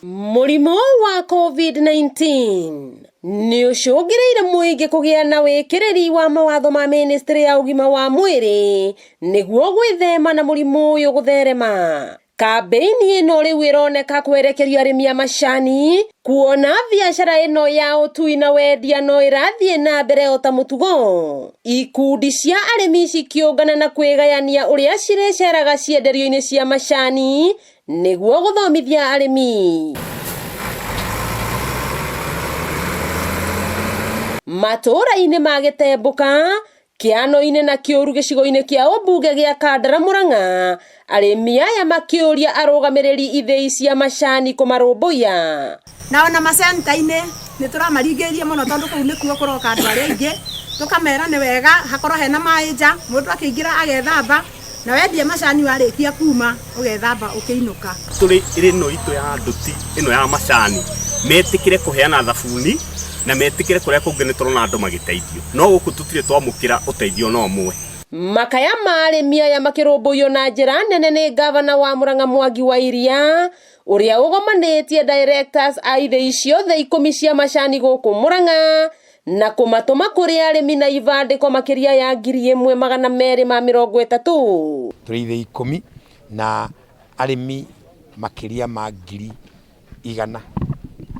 Mũrimũ wa COVID-19 nĩ ũcũngĩrĩire mũingĩ kũgĩa na wĩkĩrĩri wa mawatho ma ministry ya ũgima wa mwĩrĩ nĩguo gwĩthema na mũrimũ ũyũ gũtherema. Kambĩini ĩno rĩu ĩroneka kwerekerio arĩmi a macani kuona biacara ĩno ya ũtui na wendia no ĩrathiĩ na mbere o ta mũtugo. Ikundi cia arĩmi cikĩũngana na kwĩgayania ũrĩa cirĩceraga cienderio-inĩ cia macani nĩguo gũthomithia arĩmi. Matũũra-inĩ ma Gĩtembũka, Kĩano-inĩ na Kĩũru gĩcigo-inĩ kĩa ũmbunge gĩa Kandara Mũrang'a, arĩmi aya makĩũria arũgamĩrĩri ithĩi cia macani kũmarũmbũiya. Na ona macenta-inĩ nĩ tũramaringĩrĩria mũno tondũ kũu nĩkuo kũroka andũ arĩa aingĩ, tũkamera nĩ wega hakorwo hena maĩ nja, mũndũ akĩingĩra agethamba, na wendia macani warĩkia kuma ũgethamba ũkĩinũka. Tũrĩ ĩno itũ ya nduti ĩno ya macani metĩkĩre kũheana thabuni na metĩkĩre kũrĩa kũngĩ nĩ tũrona andũ magĩteithio no gũkũ tũtirĩ twamũkĩra ũteithio no ũmwe. Makaya ma arĩmi aya makĩrũmbũiyo na njĩra nene nĩ ngavana wa Murang'a Mwangi wa Iria ũrĩa ũgomanĩtie directors a ithĩi ciothe ikũmi cia macani gũkũ Murang'a na kũmatũma kũrĩ arĩmi na ibandĩko makĩria ya 1230. Tũrĩ ithĩi ikũmi na arĩmi makĩria ma 100,000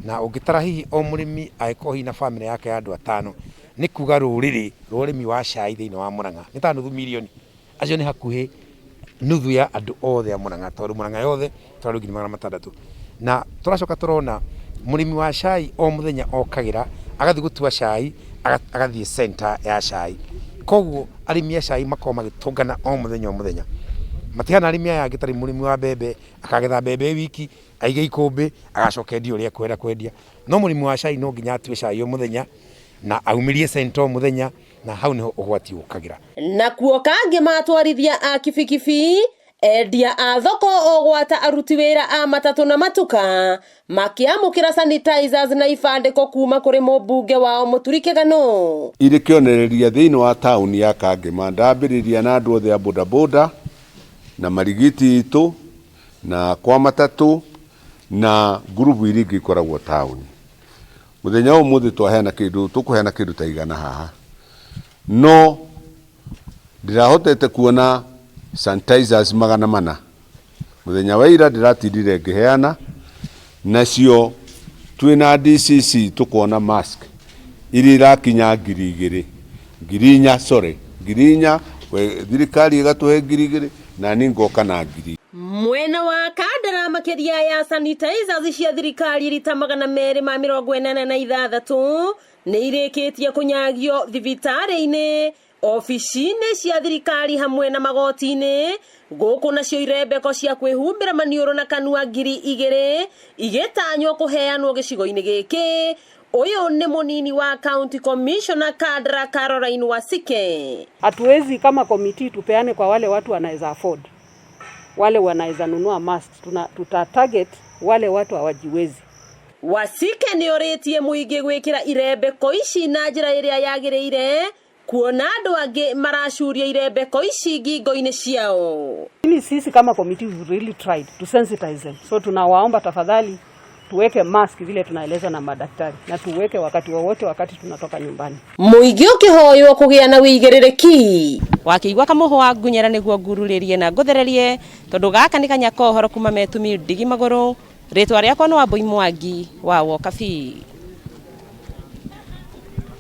na ũngĩtara hihi o mũrĩmi angĩkorwo hihi na bamĩrĩ yake ya andũ atano nĩ kuga rũrĩrĩ rwa ũrĩmi wa cai thĩinĩ wa Murang'a nĩ ta nuthu mirioni. Acio nĩ hakuhĩ nuthu ya andũ othe a Murang'a tondũ Murang'a yothe tũrĩ andũ 600,000. Na tũracoka tũrona mũrĩmi wa cai o mũthenya okagĩra agathiĩ gũtua cai agathiĩ center ya cai. Koguo arĩmi a cai makoragwo magĩtũngana o mũthenya o mũthenya. Matihana arĩmi aya angĩ tarĩu mũrĩmi wa mbembe akagetha mbembe wiki aige ikũmbĩ agacoka endie ũrĩa ekwenda kwendia. No mũrĩmi wa cai no nginya atue cai o mũthenya na aumĩrie center o mũthenya na hau niho ũgwati ũkagĩra. Nakuo kangĩ matwarithia a kibikibi, endia a thoko o gwata aruti wĩra a matatũ na matuka makĩamũkĩra sanitizers na ibandĩko kuma kũrĩ mũmbunge wao Mũturi Kĩgano. Irĩ kĩonereria thĩinĩ wa taũni ya Kangema ndambĩrĩria na andũ othe a bodaboda na marigiti itũ na kwa matatũ na ngurubu iria ingĩ ikoragwo taũni. Mũthenya wa ũmũthĩ twaheana kĩndũ, tũkũheana kĩndũ ta igana haha, no ndĩrahotete kuona sanitizers 400. Mũthenya wa ira ndĩratindire ngĩheana, nacio twĩna DCC tũkona mask iria irakinya 2000, 4000, sorry, 4000, thirikari ĩgatũhe 2000, na niĩ ngoka na 1000. Mwena wa Kandara makĩria ya sanitizers cia thirikari rita 286 nĩ irĩkĩtie kũnyagio thibitarĩ-inĩ, obici-inĩ cia thirikari hamwe na magoti-inĩ gũkũ nacio irembeko cia kwĩhumbĩra maniũrũ na kanua 2000 igĩtanywo kũheanwo gĩcigo-inĩ gĩkĩ. Ũyũ nĩ mũnini wa County Commissioner Kandara Caroline Wasike. Hatuwezi kama committee tupeane kwa wale watu wanaweza afford, wale wanaweza nunua masks, tuta target wale watu hawajiwezi. Wasike nĩ orĩtie mũingĩ gwĩkĩra irembeko ici na njĩra ĩrĩa yagĩrĩire kuona andũ angĩ maracuria irembeko ici ngingo-inĩ ciao. Lakini sisi kama committee we really tried to sensitize them. So tunawaomba tafadhali tuweke mask vile tunaelezwa na madaktari na tuweke wakati wowote wakati tunatoka nyumbani. Mũingĩ ũkĩhoywo kũgĩa na wĩigĩrĩrĩki. Wakĩigua kamũhwa ngunyera nĩguo ngururĩrie na ngũthererie tondũ gaka nĩ kanya ka ũhoro kuma metumi ndigi magũrũ. Rĩtwa rĩakwa nĩ Wambui Mwangi wa Wokabi.